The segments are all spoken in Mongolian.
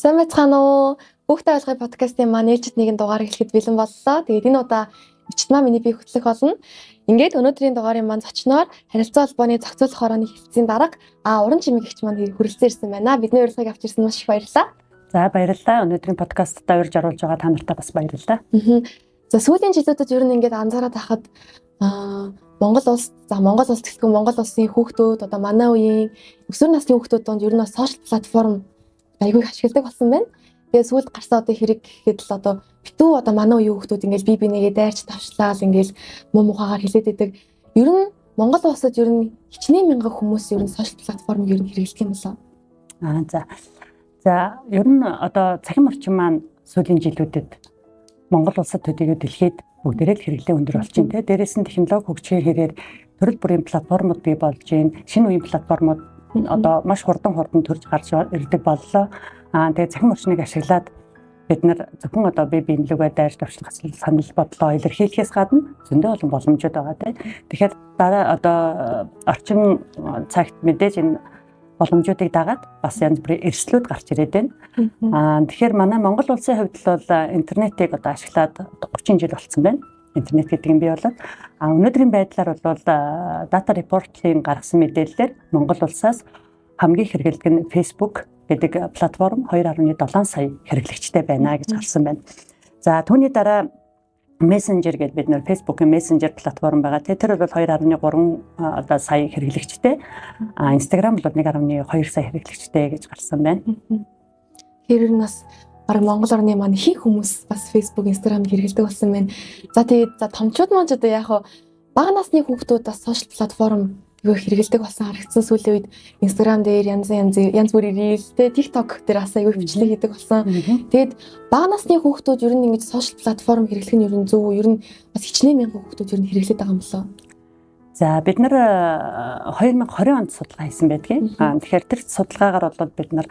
Сайн байцгаана уу? Хүүхдээ ойлгоё подкастын маань ээлжид нэгэн дугаар эхлэхэд бэлэн боллоо. Тэгээд энэ удаа өчт маань миний бие хөтлөх болно. Ингээд өнөөдрийн дугаарын маань зочноор харилцаа холбооны зохицуулах хорооны хэлтсийн дарга уран чимэг эгч маань хүрэлцэн ирсэн байна. Бидний урилгыг авч ирсэн маш их баярлалаа. За, баярлалаа. Өнөөдрийн подкастт урьж оруулж байгаа та нартаа бас баярлалаа. За, сүүлийн жилүүдэд ер нь ингээд анзаараад байхад Монгол улс, за, Монгол улс гэхгүй, Монгол улсын хүүхдүүд, одоо манай үеийн өсвөр насны хүүхдүүд донд ер нь social платформ айгүй их ашигладаг болсон байна. Тэгээ сүүлд гарсан одоо хэрэг гэхэд л одоо битүү одоо манай үеийн хүүхдүүд ингээл бие бинийгээ дайрч тавшлаал, ингээл муу мухагаар хэлээд идэг. Ер нь Монгол улсад ер нь хичнээн мянган хүмүүс ер нь social платформыг ер нь хэрэглэдэг юм болоо? За. За, ер нь одоо цахим орчин маань сүүлийн жилүүдэд Монгол улсад төдийгөө дэлхийд бүгдээрээ л хэрэглээ өндөр болж байна, те. Дээрээс нь технологи хөгжихийн хэрээр төрөл бүрийн платформуд бий болж байна. Шинэ үеийн платформуд одоо маш хурдан хурдан төрж гарч ирдэг боллоо. Тэгээ цахим орчныг ашиглаад бид нар зөвхөн одоо бие биенлүүгээ дайрч товчлох санал бодлоо илэрхийлэхээс гадна зөндөө олон боломжууд байгаа, тийм. Тэгэхээр дараа одоо орчин цагт мэдээж энэ боломжуудыг дагаад бас янз бүрийн эрсдлүүд гарч ирээд байна. Тэгэхээр манай Монгол улсын хувьд л бол интернетийг одоо ашиглаад 30 жил болцсон байна. Интернет гэдэг юм бий болоод өнөөдрийн байдлаар бол Data Report-ийн гаргасан мэдээллээр Монгол улсаас хамгийн хэрэглэдэг нь Facebook гэдэг платформ, 2.7 сая хэрэглэгчтэй байна гэж гарсан байна. За, түүний дараа Messenger гэдэг, бид нэр Facebook-ийн Messenger платформ байгаа. Тэр бол 2.3 одоо сая хэрэглэгчтэй. Instagram бол 1.2 сая хэрэглэгчтэй гэж гарсан байна. Тэр нь бас бараг Монгол орны маань ихэнх хүмүүс бас Facebook, Instagram хэрэглэдэг болсон байна. За, тэгээд за, томчууд маань ч одоо яг хаа бага насны хүүхдүүд бас social платформ юу хэрэглэдэг болсон харагдсан. Сүүлийн үед Instagram дээр янз янз янз бүрийн reel те, TikTok дээр бас аягүй бичлэг хийдэг болсон. Тэгээд бага насны хүүхдүүд ер нь ингэж social платформ хэрэглэх нь ер нь зөв үү? Ер нь бас хичнээн мянган хүүхдүүд ер нь хэрэглэдэг байгаа юм болоо? За, бид нар 2020 онд судалгаа хийсэн байдгийн. Тэгэхээр тэр судалгаагаар бол бид нар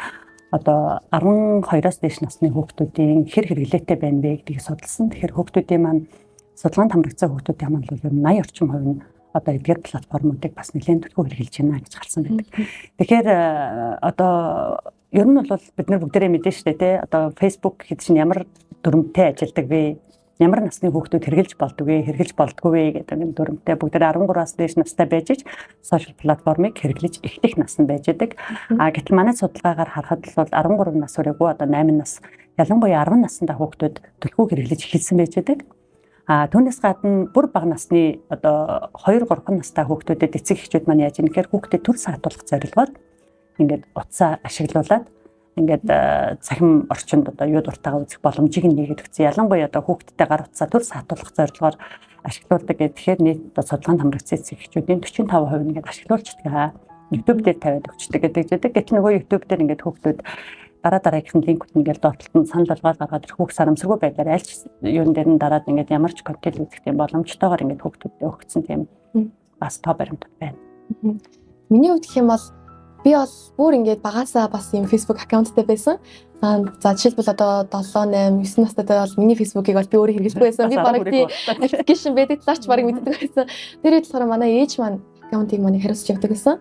одоо 12-оос дээш насны хүүхдүүдийн хэр хэрэглээтэй байна вэ гэдгийг судалсан. Тэгэхээр хүүхдүүдийн маань судалгаанд хамрагдсан хүүхдүүдийн маань бол ер нь 80 орчим хувь нь одоо эдгээр платформуудыг бас нэлээд түлхүү хэрэглэж байна гэж гарсан байдаг. Тэгэхээр одоо ер нь бол бид нар бүгдээрээ мэдэн штэ, тий. Одоо Facebook гэдэг чинь ямар дүрмтэй ажилладаг вэ? Ямар насны хүүхдүүд хэрэглэж болдог вэ, хэрэглэж болдгоо вэ гэдэг нэг дүрмтэй. Бүгдээр 13-аас дээш настай байж ич social платформыг хэрэглэж эхлэх нас нь байж байдаг. Гэтэл манай судалгаагаар харахад бол 13 нас хүрээгүй, одоо 8 нас, ялангуяа 10 наснда хүүхдүүд түлхүү хэрэглэж эхэлсэн байж байдаг. Түүнээс гадна бүр бага насны, одоо 2 3 настай хүүхдүүдэд эцэг эхчүүд маань яаж юм гэхээр хүүхдэд төр саатуулах зорилгоор ингээд утсаа ашиглуулад ингээд цахим орчинд одоо юу дуртайгаа үзэх боломжийг нээгээд өгсөн. Ялангуяа одоо хүүхдтэй гар утсаа төр саатуулах зорилгоор ашиглуулдаг гэх. Тэгэхээр нийт одоо судалгаанд хамрагдсан эцэг эхчүүдийн 45% нь ингээд ашиглуулчихдаг. YouTube дээр тавиад өгчдөг гэдэг жидэг. Гэтэл нөгөө YouTube дээр ингээд хүүхдүүд дараа дараагийнх нь линкүүд ингээд доотлолт нь санал болгоод гаргаад ирэх, хүүхд санамсаргүй байдлаар аль ч юун дээр нь дараад ингээд ямар ч контент үзэх тийм боломжтойгоор ингээд хүүхдүүдэд өгсөн тийм бас тоо баримт байна. Миний хувьд гэх юм бол би бол бүр ингээд багасаа бас юм Facebook аккаунттай байсан. За, жишээлбэл одоо 7 8 9 настай бол миний Facebook-ыг бол би өөрөө хэрэглэхгүй байсан. Би бараг тий application байдаг талаар ч бараг мэддэг байсан. Тэр үед болохоор манай ээж маань аккаунтыг манай хариуцж явдаг байсан.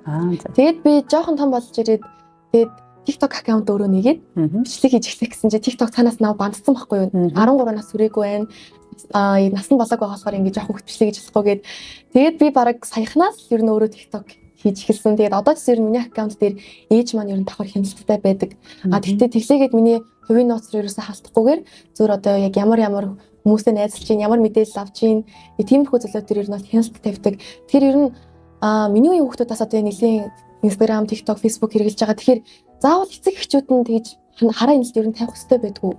Тэгээд би жоохон том болж ирээд, тэгээд TikTok аккаунт өөрөө нэгээд бичлэг хийж эхлэх гэсэн чинь TikTok цаанаас нав ban-дсан байхгүй юу? 13 нас хүрээгүй байна. Нас нь болоог байгаа болохоор ингэж жоох хөвгт бичлэг хийж болохгүй гээд, тэгээд би бараг саяхнаас ер нь өөрөө TikTok хийж эхэлсэн. Тэгээд одоо ч ер нь миний аккаунт дээр ээж маань ер нь давхар хяналттай байдаг. Тэгтээ тэглээгээд миний хувийн нууц руу ерөөсөө халтахгүйгээр зүгээр одоо яг ямар ямар хүмүүстэй найзалж чинь, ямар мэдээлэл авч чинь, тиймэрхүү зүйлүүд дээр ер нь бол хяналт тавьдаг. Тэгэхээр ер нь миний үеийн хүүхдүүд бас одоо нэлийн Instagram, TikTok, Facebook хэрэглэж байгаа. Тэгэхээр заавал эцэг эхчүүд нь тэгж хараа хяналт ер нь тавих хэрэгтэй байдгүй.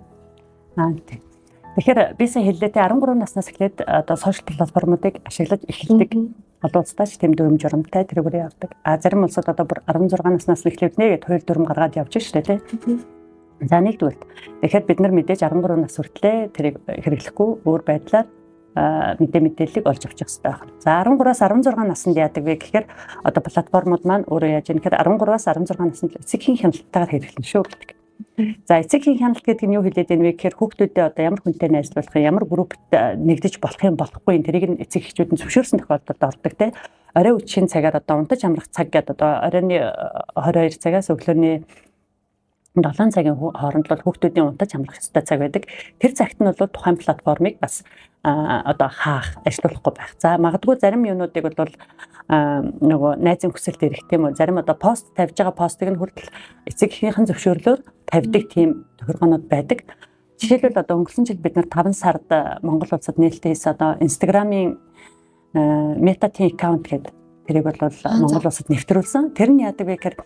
Тийм. Тэгэхээр би сая хэллээ те, 13 наснаас эхлээд одоо social платформуудыг ашиглаж эхэлдэг. Олон улсдаа ч тийм дүрэм журамтай тэрүүгээр явдаг. Зарим улсууд одоо бүр 16 наснаас эхлэвнэ гэд хууль дүрэм гаргаад явж штэ, тий. За, нэгдүгээрт. Тэгэхээр бид нар мэдээж 13 нас хүртлээ тэрийг хэрэглэхгүй, өөр байдлаар мэдээллийг олж авчих хэрэгтэй байна. За, 13-аас 16 наснд яадаг вэ гэхээр одоо платформуд маань өөрөө яаж юм гэхээр 13-аас 16 наснд эцэгхийн хяналттайгаар хэрэглэнэ шүү гэдэг. За, эцэгхийн хяналт гэдэг нь юу хэлээд байна вэ гэхээр хүүхдүүдэд одоо ямар хүнтэй найзлуулах юм, ямар группт нэгдэж болох юм, болохгүй юм, тэрийг нь эцэг эхчүүд нь зөвшөөрсөн тохиолдолд ордог, те. Орой үдшийн цагаар одоо унтаж амрах цаг гэдэг одоо оройн 22 цагаас өглөөний 7 цагийн хооронд бол хүүхдүүдийн унтаж амрах ёстой цаг байдаг. Тэр цагт нь бол тухайн платформыг бас одоо хаах, ажилуулахгүй байх. За магадгүй зарим юмнуудыг бол нөгөө найзын хүсэлт ирэх тийм үү. Зарим одоо пост тавьж байгаа постыг нь хүртэл эцэг эхийнхэн зөвшөөрлөөр тавьдаг тийм тохиргоонууд байдаг. Жишээлбэл одоо өнгөрсөн жил бид нар 5 сард Монгол улсад нээлттэй хийсэн одоо Instagram-ийн Meta Teen account гэдэг тэрийг бол Монгол улсад нэвтрүүлсэн. Тэр нь яадаг вэ гэхээр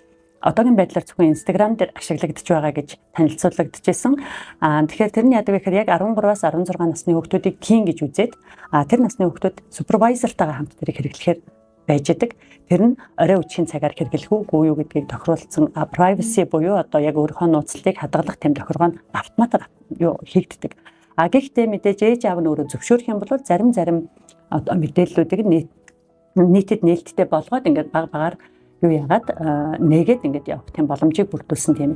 одоогийн байдлаар зөвхөн Instagram дээр ашиглагдаж байгаа гэж танилцуулагдчихсэн. Тэгэхээр тэр нь яадаг вэ гэхээр яг 13-аас 16 насны хүүхдүүдийг teen гэж үзээд тэр насны хүүхдүүд supervisor-тайгаа хамт тэрийг хэрэглэхээр байж байдаг. Тэр нь орой үеийн цагаар хэрэглэх үгүй юу гэдгийг тохируулсан privacy буюу одоо яг өөрийнхөө нууцлалыг хадгалах тийм тохиргоо нь автоматар юу хийгддэг. Гэхдээ мэдээж ээж аав нь өөрөө зөвшөөрөх юм бол зарим одоо мэдээллүүдийг нийтэд нээлттэй болгоод ингээд баг багаар юу яагаад нээгээд ингээд явах тийм боломжийг бүрдүүлсэн тийм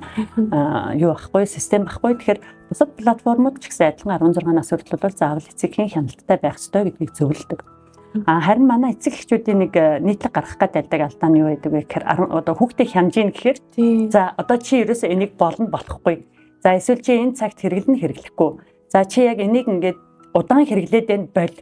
юу байхгүй систем байхгүй. Тэгэхээр бусад платформуд ч гэсэн адилхан 16 нас хүртэл бол заавал эцэг эхийн хяналттай байх ёстой гэдгийг зөвлөдөг. Харин манай эцэг эхчүүдийн нэг нийтлэг гаргах гээд байдаг алдаа нь юу байдаг вэ гэхээр одоо хүүхдээ хянаж ийн гэхээр за одоо чи ерөөсөө энийг болно болохгүй. За эсвэл чи энэ цагт хэрэглэнэ хэрэглэхгүй. За чи яг энийг ингээд удаан хэрэглээд байна боль.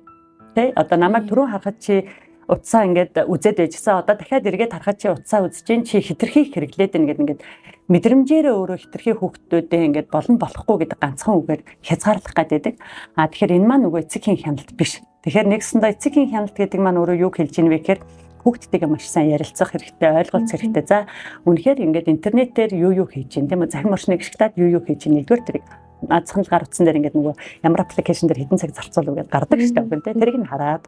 Тэ одоо намайг түрүүн харахад чи утсаа ингээд үзээд байжсэн. Одоо дахиад эргээд харахад чи утсаа үзэж гин чи хэтэрхий хэрэглээд байна гэдэг ингээд мэдрэмжээрээ өөрөө хэтэрхий хүүхдүүдээ ингээд болно болохгүй гэдэг ганцхан үгээр хязгаарлах гэдэг. Тэгэхээр энэ маань нөгөө эцэг эхийн хяналт биш. Тэгэхээр нэгсэндээ эцэг эхийн хяналт гэдэг маань өөрөө юу хэлж ийн вэ гэхээр хүүхдтэйгээ маш сайн ярилцах хэрэгтэй, ойлголцох хэрэгтэй. За үнэхээр ингээд интернетээр юу юу хийж чинь тийм үү? Захим орчныг ашиглаад юу юу хийж чинь нэгдүгээр тэрийг наадсхан л гар утсан дээр ингээд нөгөө ямар application дээр хэдэн цаг зарцуулав гэдээ гардаг шүү дээ. Тэрийг нь хараад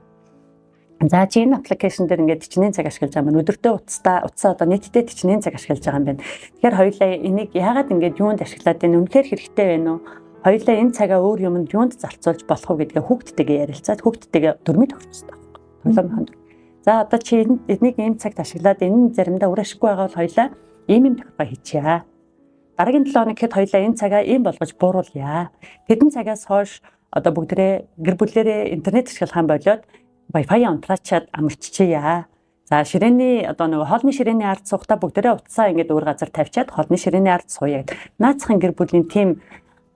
за чи энэ application дээр ингээд 41 цаг ашиглаж байгаа юм. Өдөртөө утсаа одоо нийтдээ 41 цаг ашиглаж байгаа юм байна. Тэгэхээр хоёулаа энийг яагаад ингээд юунд ашиглаад байна? Үнэхээр хэрэгтэй байна уу? Хоёулаа энэ цагаа өөр юмд юунд зарцуулж болох уу гэдгээ хүүхдтэйгээ ярилцаад хүүхдтэйгээ дөрмийн тохирцтой байхгүй. Тоглоомын дүр. За одоо чи энийг ийм цагт ашиглаад энэ нь заримдаа үр ашиггүй байгаа бол хоёулаа ийм юм тохиргоо хийчихье. Дараагийн 7 хоног гэхэд хоёулаа энэ цагаа ийм болгож бууруулъя. Тэдэн цагаас хойш одоо бүгдээрээ гэр бүлээрээ интернет ашиглах юм болоод Wi-Fi унтраачаад амарччихъя. За ширээний одоо нөгөө хоолны ширээний ард суухдаа бүгдээрээ утсаа ингээд өөр газар тавьчаад хоолны ширээний ард сууя гэд. Наацхан гэр бүлийн тийм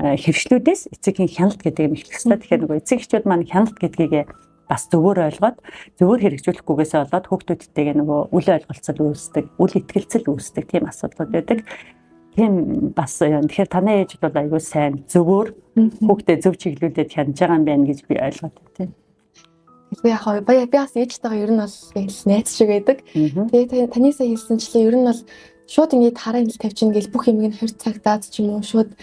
хэвшлүүдээс эцэг эхийн хяналт гэдэг юм эхлэх хэрэгтэй. Тэгэхээр нөгөө эцэг эхчүүд маань хяналт гэдгийг бас зөвөр ойлгоод зөвөр хэрэгжүүлэхгүйгээсээ болоод хүүхдүүдтэйгээ нөгөө үл ойлголцол үүсдэг, үл итгэлцэл үүсдэг тийм асуудлууд байдаг. Тийм бас тэгэхээр танай ээж бол айгүй сайн зөвөр хүүхдээ зөв чиглүүлээд хянаж байгаа юм байна гэж би ойлгоод байна тийм. Би яг би бас ээжтэйгээ ер нь бол яг л найз шиг байдаг. Тэгээ таны сая хэлсэнчлээ ер нь бол шууд ингээд хараа инэл тавьчихна гэл бүх юмыг нь 20 цагтаад ч юм уу шууд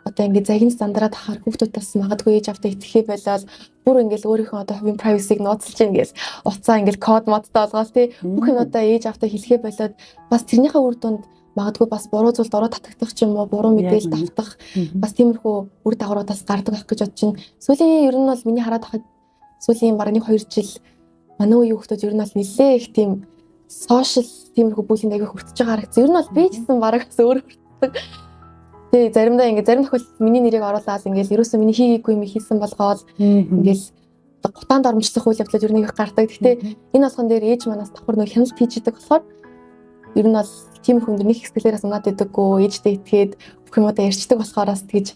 одоо ингээд загин зандраад хахаар хүүхдүүд бас магадгүй ээж автай итгэхээ болоод бүр ингээд өөрийнхөө одоо хувийн privacy-г нууцлж ийн гэл утсаа ингээд код модтой олгоол тий бүх юмудаа ээж автай хэлэхээ болоод бас тэрнийхээ үр дүнд магадгүй бас буруу зүйлд ороо татагдах ч юм уу буруу мэдээлэл давтах бас тиймэрхүү үр дагавруудаас гардаг байх гэж бодож байна. Сүүлийн ер нь бол миний хараад байхад сүүлийн бараг 1-2 жил манай үеийн хүүхдүүд ер нь бол нэлээ их тийм social тиймэрхүү бүлэнд аягүй хүртэж байгаа харагдсан. Ер нь бол би ч гэсэн бараг бас өөр хүртдэг. Тэгээ заримдаа ингээ зарим тохиолдолд миний нэрийг оруулаад ингээл ерөөсөө миний хийгээгүй юм хийсэн болгоол ингээл гутаанд оромжлох үйл явдлууд ер нь их гардаг. Гэхдээ энэ болгон дээр ээж манаас давхар нөх хяналт хийж идэг болохоор ер нь бол тиймэрхүү юм дээр нэг хэсгэлээрээс унаад идэггүй, ээжтэй итгээд бүх юмудаа ярьцдаг болохоороос тэгж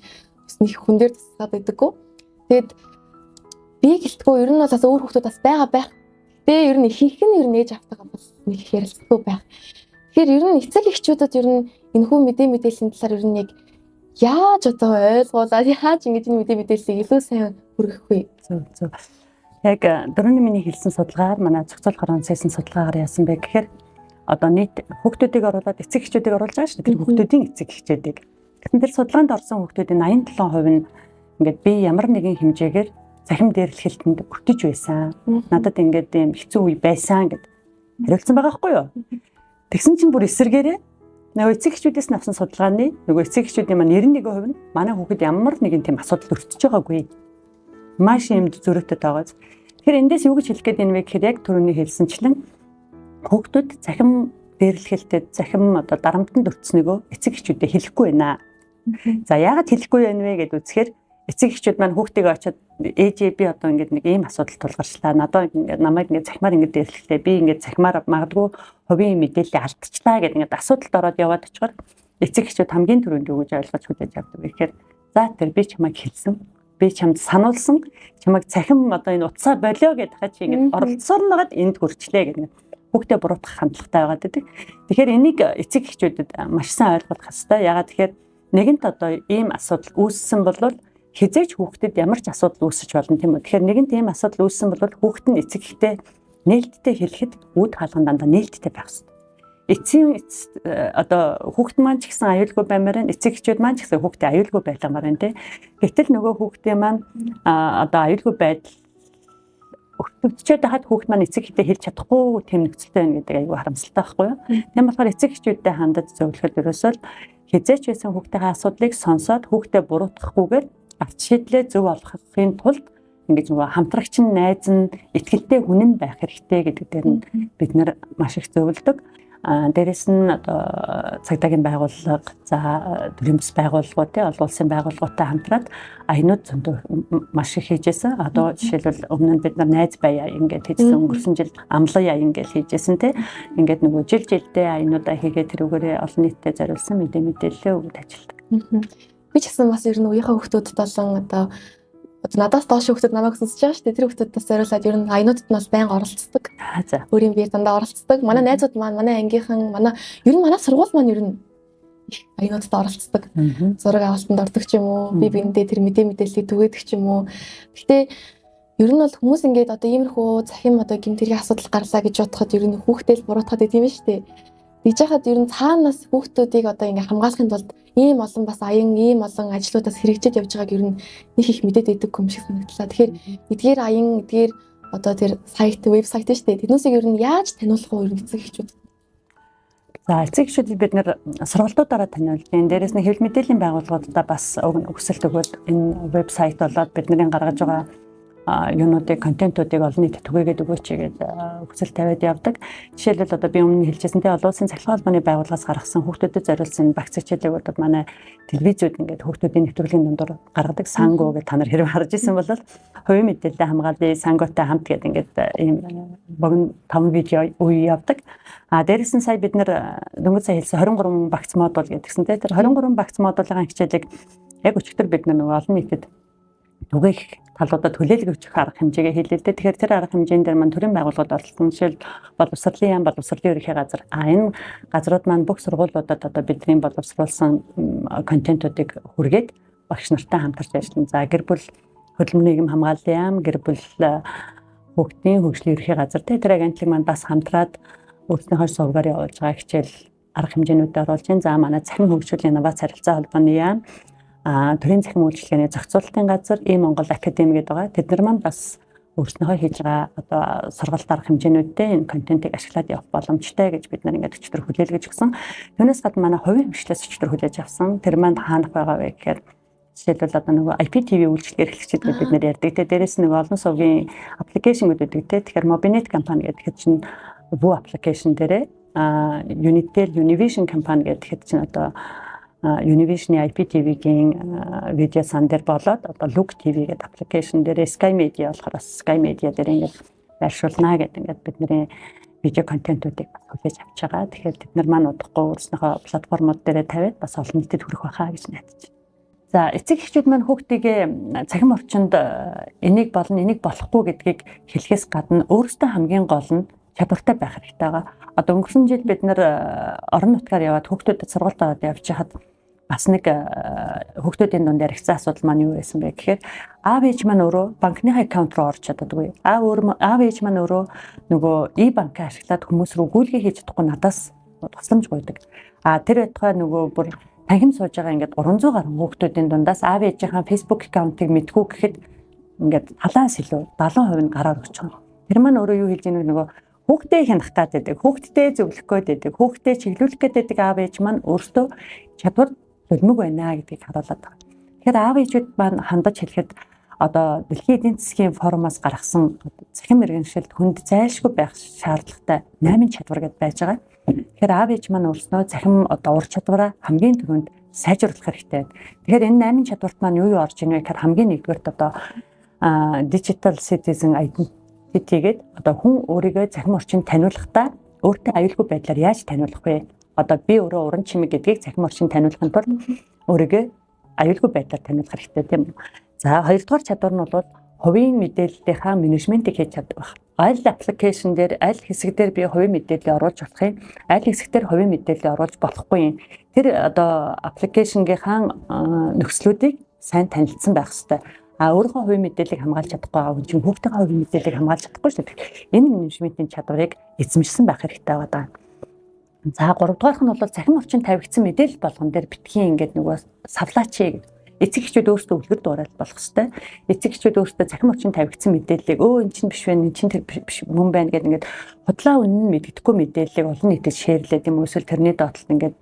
бас нэг хүн дээр тусгаад идэггүй. Тэгээд би гэлтгүү ер нь бол бас өөр хүүхдүүд бас байгаа байх. Гэтэ ер нь ихэнх нь ер нь ээж автайгаа бас нэг их ярилцдаггүй байх. Тэгэхээр ер нь эцэг эхчүүдэд ер нь энэхүү мэдээллийн талаар ер нь яг яаж одоо ойлгуулад яаж ингэж энэ мэдээллийг илүү сайн хүргэх вэ? Зөв зөв. Яг дөрөвний миний хэлсэн судалгаагаар манай зохицол хорон хийсэн судалгаагаар яасан бэ гэхээр одоо нийт хүүхдүүдийг оруулаад эцэг эхчүүдийг оруулж байгаа шүү дээ. Тэр хүүхдүүдийн эцэг эхчүүдийг. Тэгсэн тэр судалгаанд орсон хүүхдүүдийн 87% нь ингээд би ямар нэгэн хэмжээгээр цахим дээрлэхэлтэнд өртөж байсан. Надад ингээд ийм хэцүү үе байсан гэд хариулсан байгаа байхгүй юу? Тэгсэн чинь бүр эсэргээрээ нөгөө эцэг эхчүүдээс нь авсан судалгааны нөгөө эцэг эхчүүдийн маань 91% нь манай хүүхэд ямар нэгэн тийм асуудал өртөж байгаагүй. Маш юм зөрөөтэй тоогоос. Тэгэхээр эндээс юу гэж хэлэх гээд байна вэ гэхээр яг түрүүний хэлсэнчлэн хүүхдүүд цахим дээрлэхэлтэд цахим одоо дарамтанд өртснөгөө эцэг эхчүүдэд хэлэхгүй байна. За яагаад хэлэхгүй байна вэ гэд үзэхээр эцэг эхчүүд маань хүүхдтэйгээ очиод ээжээ би одоо ингээд нэг ийм асуудал тулгарчлаа. Надад ингээд намайг ингээд цахимаар ингээд дээрлэхлээ. Би ингээд цахимаар магадгүй хувийн мэдээлэл алдчихлаа гэдэг ингээд асуудалд ороод яваад очихоор Эцэг эхчүүд хамгийн түрүүнд юу гэж ойлгож хүлээж авдаг вэ гэхээр за тэр би чамайг хэлсэн, би чамд сануулсан, чамайг цахим одоо энэ утсаа болио гэдэг хаа чи ингэж оролцсоор нэгэд энд хүрчлээ гэдэг хүүхдээ буруутгах хандлагатай байгаад байдаг. Тэгэхээр энийг эцэг эхчүүдэд маш сайн ойлгох хэрэгтэй. Ягаад тэгэхээр нэгэнт одоо ийм асуудал үүссэн бол хизээч хүүхдэд ямар ч асуудал үүсэж болно, тийм үү. Тэгэхээр нэгэнт ийм асуудал үүссэн бол хүүхэд нь эцэг эхтэй нээлттэй хэлэхэд үд хаалган дандаа нээлттэй байх хэрэгтэй. Эцсийн одоо хүүхэд маань ч гэсэн аюулгүй баймаар байна. Эцэг эхчүүд маань ч гэсэн хүүхдээ аюулгүй байлгамаар байна, тий. Гэтэл нөгөө хүүхдийн маань одоо аюулгүй байдал өртөгдөчөөд байхад хүүхэд маань эцэг эхтэй хэлж чадахгүй тийм нөхцөлтэй байна гэдэг аюул харамсалтай байхгүй юу? Тийм болохоор эцэг эхчүүдтэй хандаж зөвлөхөд ерөөсөө хизээч байсан хүүхдийнхээ асуудлыг сонсоод хүүхдээ буруутгахгүйгээр гарц шийдлээ зөв олгохын тулд ингэж нөгөө хамтрагч нь, найз нь, итгэлтэй хүн нь байх хэрэгтэй гэдэг дээр нь бид нэр маш их зөвлөдөг. Дээрэс нь одоо цагдаагийн байгууллага, за төрийн бас байгууллагууд, тий, олон улсын байгууллагуудтай хамтраад аянууд зөндөө маш их хийжсэн. Одоо жишээлбэл өмнө нь бид нар найз байя ингээд хийжсэн, өнгөрсөн жил амлан яа ингээд хийжсэн, тий. Ингээд нөгөө жил жилдээ аянуудаа хийгээ тэрүүгээрээ олон нийтэд зориулсан мэдээлэлээ өгöd ажилладаг. Би ч гэсэн бас ер нь үеийнхээ хүүхдүүдэд болон одоо надаас доош хүүхдүүд намайг сонсож байгаа шүү дээ. Тэр хүүхдүүдээс зориулаад ер нь аянуудад нь бол байнга оролцдог. Өөрийн биеэр дандаа оролцдог. Манай найзууд маань, манай ангийнхан, манай ер нь манай сургууль маань ер нь их аянуудад оролцдог. Зураг авалтанд ордог ч юм уу, би биендээ тэр мэдээллийг түгээдэг ч юм уу. Гэтэ ер нь бол хүмүүс ингээд одоо иймэрхүү цахим одоо гэмт хэргийн асуудал гарлаа гэж бодоход ер нь хүүхдээ л буруутгаад байт юм шүү дээ. Тэгж яхад ер нь цаанаас хүүхдүүдийг одоо ингээ хамгаалахын тулд ийм олон бас аян, ийм олон ажлуудаас хэрэгжиж явж байгааг ер нь нэг их мэдээд байдаг юм шиг санагдлаа. Тэгэхээр эдгээр аян, эдгээр одоо тэр сайт, вебсайт шүү дээ. Тэднүүсийг ер нь яаж таниулах вэ ер нь эцэг эхчүүд? За, эцэг эхчүүдийг бид нэр сургалтуудаараа таниулж, энэ дээрээс нь хэвлэл мэдээллийн байгууллагуудаа бас өсөлт өгөөд энэ вебсайт болоод бидний гаргаж байгаа юунуудыг, контентуудыг олон нийтэд түгээгээд өгөөч гэж хүсэл тавиад явдаг. Жишээлбэл одоо би өмнө хэлжсэн, те, олон улсын цахилгаан холбооны байгууллагаас гаргасан хүүхдүүдэд зориулсан багц хичээлийг одоо манай телевизүүд ингээд хүүхдүүдийн нэвтрүүлгийн дундуур гаргадаг. Сангу гэж та нар хэрэг харж исэн бол хувийн мэдээлэлээ хамгаалъя, сангутай хамт гэдэг ингээд ийм богино 5 видео үе явдаг. А дээрэс нь сая бид нэр дөнгөж сая хэлсэн 23 багц модуль гэдгсэн, те, тэр 23 багц модулын хичээлийг яг өчигдөр бид нар нөгөө олон нийтэд түгээх талуудад хүлээлгэж өгөх арга хэмжээгээ хийлээ л дээ. Тэгэхээр тэр арга хэмжээн дээр маань төрийн байгууллагууд оролцсон. Жишээл боловсролын яам, боловсролын ерөнхий газар. А энэ газрууд маань бүх сургуулиудад одоо бидний боловсруулсан контентуудыг хүргээд багш нартай хамтарч ажиллана. За, гэр бүл хөдөлмөр нийгэм хамгааллын яам, гэр бүл хүүхдийн хөгжлийн ерөнхий газар, тэр агентлаг маань бас хамтраад өөрсдийнхөө сувгаар явуулж байгаа хичээл арга хэмжээнүүдэд оруулж байна. За, манай цахим хөгжүүлийн инновац харилцаа холбооны яам, төрийн цахим үйлчилгээний зохицуулалтын газар, ийм Монгол академи гэдэг байгаа. Тэд нар маань бас өөрснийхөө хийж байгаа одоо сургалт арга хэмжээнүүдтэй энэ контентыг ашиглаад явах боломжтой гэж бид нар ингээд өчтөр хүлээлгэж өгсөн. Түүнээс гадна манай хувийн хвшлээс өчтөр хүлээж авсан. Тэр маань хаанах байгаа вэ гэхээр жишээлбэл одоо нөгөө IPTV үйлчилгээ эрхлэгчид бид нэр ярьдаг. Тэ, дээрээс нь нөгөө олон сувгийн application гэдэг те. Тэгэхээр Mobinet компани гэдэг чинь Voo application дээрээ, Unitel Univision компани гэдэг чинь одоо Univision-ы IPTV-гийн видео сан дээр болоод одоо Look TV гэдэг application дээр, Sky Media болохоор Sky Media дээр ингээд байршуулнаа гэдэг ингээд бидний видео контентуудыг бас хүлээж авч байгаа. Тэгэхээр тэд нар маань удахгүй өөрснийхөө платформуд дээрээ тавиад бас олон нийтэд хүрэх байхаа гэж найдаж байна. За, эцэг эхчүүд маань хүүхдийгээ цахим орчинд энийг болно, энийг болохгүй гэдгийг хэлэхээс гадна өөрсдөө хамгийн гол нь чадвартай байх хэрэгтэй байгаа. Одоо өнгөрсөн жил бид нар орон нутгаар яваад хүүхдүүдэд сургалт аваад явж хахад бас нэг хүүхдүүдийн дунд яригдсан асуудал маань юу байсан бэ гэхээр аав ээж маань өөрөө банкныхаа аккаунт руу орж чаддаггүй. Аав ээж маань өөрөө нөгөө e-банкаа ашиглаад хүмүүс рүү гүйлгээ хийж чадахгүй надаас тусламж гуйдаг. А тэр байтугай нөгөө бүр танхим сууж байгаа ингээд 300 гаруй хүүхдүүдийн дундаас аав ээжийнхаа Facebook аккаунтыг мэдгүй гэхэд ингээд талаас илүү 70% нь гараар өгч байгаа. Тэр маань өөрөө юу хэлж ийнэ, нөгөө хүүхдээ хянах гээд байдаг, хүүхдтэй зөвлөх гээд байдаг, хүүхдээ чиглүүлэх гээд байдаг аав ээж маань өөрсдөө чадвар зөлмөг байна гэдгийг харуулад байгаа. Тэгэхээр аав ээжүүд маань хандаж хэлэхэд одоо дэлхийн эдийн засгийн форумоос гаргасан цахим иргэншилд хүнд зайлшгүй байх шаардлагатай 8 чадвар гэдээ байж байгаа. Тэгэхээр аав ээж маань өөрснөө цахим одоо ур чадвараа хамгийн түрүүнд сайжруулах хэрэгтэй. Тэгэхээр энэ 8 чадварт маань юу юу орж ийнэ вэ гэхээр хамгийн нэгдүгээрт одоо digital citizen identity гэдэг одоо хүн өөрийгөө цахим орчинд таниулахдаа өөртөө аюулгүй байдлаар яаж таниулах вэ? Одоо би өөрөө уран чимэг гэдгийг цахим орчин таниулахын тулд өөрийгөө аюулгүй байдлаар таниулах хэрэгтэй, тийм үү. За, хоёрдугаар чадвар нь бол хувийн мэдээллийнхаа менежментийг хийж чаддаг байх. Аль application дээр, аль хэсэг дээр би хувийн мэдээллийг оруулж болох юм, аль хэсэг дээр хувийн мэдээллийг оруулж болохгүй юм. Тэр одоо application гийнхаа нөхцлүүдийг сайн танилцсан байх хэрэгтэй. А өөрийнхөө хувийн мэдээллийг хамгаалж чадахгүй байгаа хүн чинь хүүхдийнхээ хувийн мэдээллийг хамгаалж чадахгүй шүү дээ. Энэ менежментийн чадварыг эзэмшсэн байх хэрэгтэй байгаа. За, гуравдугаарх нь бол цахим орчин тавигдсан мэдээлэл болгон дээр битгий ингээд нөгөө савлаач гэж. Эцэг эхчүүд өөрсдөө үлгэр дуурайл болох хэвээр. Эцэг эхчүүд өөрсдөө цахим орчин тавигдсан мэдээллийг өө эн чинь биш вэ, эн чинь тэр биш мөн байна гэдэг ингээд худлаа үнэн мэддэхгүй мэдээллийг олон нийтэд share лээд юм эсвэл тэрний доотлолт ингээд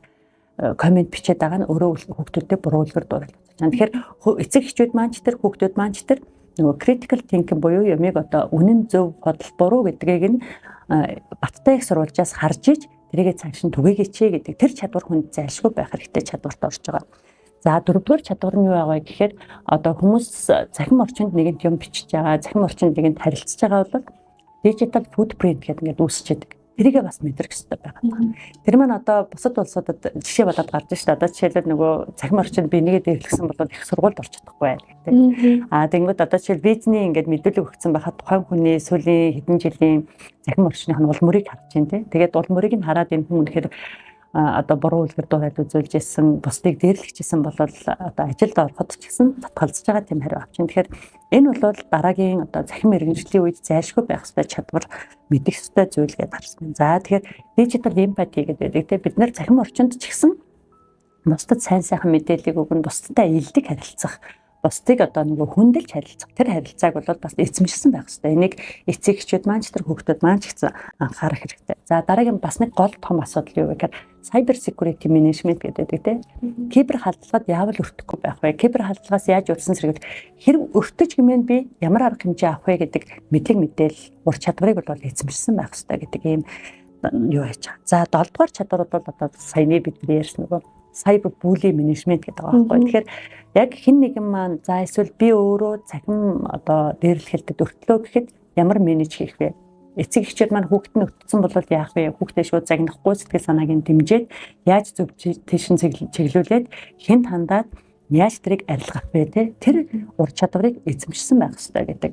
comment бичээд байгаа нь өөрөө хүүхдүүдэд буруу үлгэр дуурайл. Тэгэхээр эцэг эхчүүд маань ч тэр, хүүхдүүд маань ч тэр нөгөө critical thinking буюу юмыг одоо үнэн, зөв, худал, буруу гэдгийг нь баттай их сурвалжаас харж иж тэрийгэ цааш нь түгээгээч гэдэг тэр чадвар хүнд зайлшгүй байх хэрэгтэй чадварт орж байгаа. За, дөрөвдүгээр чадвар нь юу байгаа вэ гэхээр одоо хүмүүс цахим орчинд нэгэнт юм бичиж байгаа, цахим орчинд нэгэнт харилцаж байгаа бол digital footprint гэдэг ингээд үүсчихэд тэрийгээ бас мэдрэх хэрэгтэй байгаа. Тэр маань одоо бусад улсуудад жишээ болоод гарч шдээ. Одоо жишээлбэл нөгөө цахим орчинд би нэгээ дээрлэсэн бол их сургуульд орч чадахгүй байна гэдэг. Аа, тэгэнгүүт одоо жишээл визний ингээд мэдүүлэг өгсөн байхад тухайн хүний сүүлийн хэдэн жилийн цахим орчных нь уул мөрийг харж байна, тий. Тэгээд уул мөрийг нь хараад энэ хүн үнэхээр одоо буруу үлгэр дуурайл үзүүлж исэн, бусдыг дээрлэгчсэн бол одоо ажилд ороход ч гэсэн татгалзаж байгаа тийм хариу авчин. Тэгэхээр энэ бол дараагийн одоо цахим иргэншлийн үед зайлшгүй байх ёстой чадвар, мэдэх ёстой зүйл гэдээ харсан. За, тэгэхээр digital empathy гэдэг байдаг, тийм, бид нар цахим орчинд ч гэсэн бусдад сайн сайхан мэдээллийг өгнө, бусдад эелдэг харилцах, бусдыг одоо нөгөө хүндэлж харилцах тэр харилцааг бол бас эзэмшсэн байх хэрэгтэй. Энийг эцэг эхчүүд маань ч тэр, хүүхдүүд маань ч гэсэн анхаарах хэрэгтэй. За, дараагийн бас нэг гол том асуудал юу вэ гэхээр cyber security management гэдэг тийм. Кибер халдлагад яавал өртөхгүй байх вэ? Кибер халдлагаас яаж өрсөн сэргийлэх? Хэрэг өртөж гэмээн би ямар арга хэмжээ авах вэ гэдэг мэдлэг, мэдээлэл, ур чадварыг бол эзэмшсэн байх хэрэгтэй гэдэг ийм юу яаж байгаа. За, 7 дугаар чадвар бол одоо саяны бидний ярьсан нөгөө cyber bully management гэдэг байгаа байхгүй. Тэгэхээр яг хэн нэгэн маань, за эсвэл би өөрөө цахим одоо дээрлэхэлтэд өртлөө гэхэд ямар manage хийх вэ? Эцэг эхчүүд маань хүүхэд нь өртсөн бол яах вэ? Хүүхдээ шууд загнахгүй, сэтгэл санааг нь дэмжиж, яаж зөв тийш нь чиглүүлээд, хэн хандаад яаж тэрийг арилгах вэ те? Тэр ур чадварыг эзэмшсэн байх хэрэгтэй гэдэг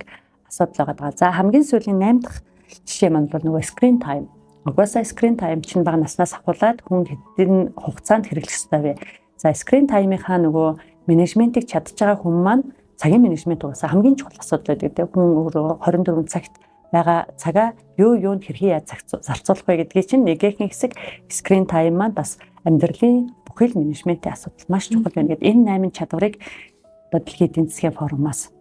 асуудал байгаа. За, хамгийн сүүлийн 8 дахь жишээ маань бол нөгөө screen time. Угаасаа screen time чинь бага наснаас ахуулаад хүн хэдэн хугацаанд хэрэглэх ёстой вэ? За, screen time-ийнхаа нөгөө менежментийг чадж байгаа хүн маань цагийн менежмент угаасаа хамгийн чухал асуудал байдаг тийм. Хүн өөрөө 24 цагт байгаа цагаа юу юунд хэрхэн яаж зарцуулах вэ гэдгийг чинь нэгэхэн хэсэг screen time маань бас амьдралын бүхэл менежментийн асуудал маш чухал байна гэдэг энэ 8 чадварыг одоо дэлхийн эдийн засгийн форумаас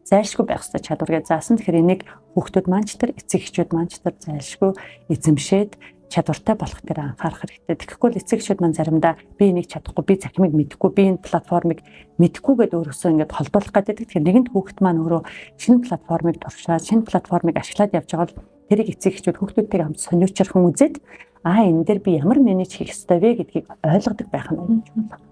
зайлшгүй байх ёстой чадвар гэж заасан. Тэгэхээр энийг хүүхдүүд маань ч тэр, эцэг эхчүүд маань ч тэр зайлшгүй эзэмшээд чадвартай болох дээр анхаарах хэрэгтэй. Тэгэхгүй л эцэг эхчүүд маань заримдаа би энийг чадахгүй, би цахимыг мэдэхгүй, би энэ платформыг мэдэхгүй гэдээ өөрөөсөө ингээд холдуулах гэдэг. Тэгэхээр нэгэнт хүүхэд маань өөрөө шинэ платформыг туршаад, шинэ платформыг ашиглаад явж байгаа бол тэрийг эцэг эхчүүд хүүхдүүдтэйгээ хамт сониучрхан үзээд аа, энэ дээр би ямар manage хийх ёстой вэ гэдгийг ойлгодог байх нь аюул чухал.